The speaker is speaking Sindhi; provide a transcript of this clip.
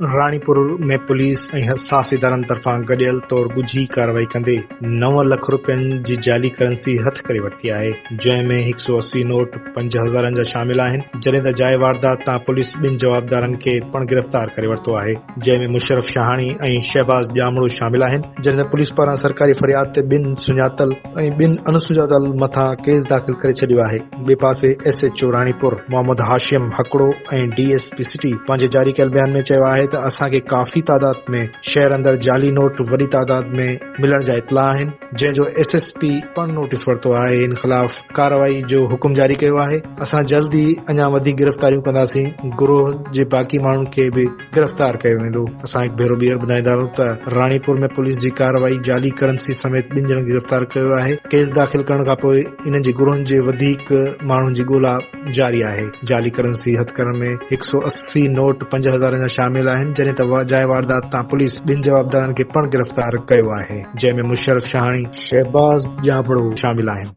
راڻيپور ۾ پوليس ۽ حساس ادارن طرفان گڏيل طور ڳجهي ڪارروائي ڪندي نو لک رپين جي جعلي ڪرنسي هٿ ڪري ورتي آهي، جنهن ۾ هڪ سئو 80 نوٽ پنج هزارن جا شامل آهن، جڏهن ته جاء واردات تان پوليس ٻن جوابدارن کي پڻ گرفتار ڪري ورتو آهي، جنهن ۾ مشرف شاهاڻي ۽ شهباز ڄامڙو شامل آهن، جڏهن ته پوليس پاران سرڪاري فرياد تي ٻن سڃاتل ۽ ٻن اڻ سڃاتل مٿان ڪيس داخل ڪري ڇڏيو آهي. ٻئي پاسي S H O Ranipur Muhammad Hashim Hakro ۽ D S P city پنهنجي جاري ڪيل بيان ۾ چيو آهي ته اسان کي ڪافي تعداد ۾ شهر اندر جعلي نوٽ وڏي تعداد ۾ ملڻ جا اطلاع آهن جنهن جو ايس ايس پي پڻ نوٽيس ورتو آهي ان خلاف ڪارروائي جو حڪم جاري ڪيو آهي اسان جلد ئي اڃا وڌيڪ گرفتاريون ڪنداسين گروهه جي باقي ماڻهن کي به گرفتار ڪيو ويندو. اسان هڪ ڀيرو ٻيهر ٻڌائيندا هلون ته راڻيپور ۾ پوليس جي ڪارروائي جعلي ڪرنسي سميت ٻن ڄڻن کي گرفتار ڪيو آهي، ڪيس داخل ڪرڻ کانپوء انهن جي گروهن جي وڌيڪ ماڻهن جي ڳولا جاري آهي. جعلي ڪرنسي هٿ ڪرڻ ۾ هڪ سئو 80 نوٽ پنج هزارن جا شامل آهن، جڏهن ته جاء واردات تان پوليس ٻن جوابدارن کي پڻ گرفتار ڪيو آهي، جنهن ۾ مشرف شاهاڻي، شهباز ڄاڀڙو شامل آهن.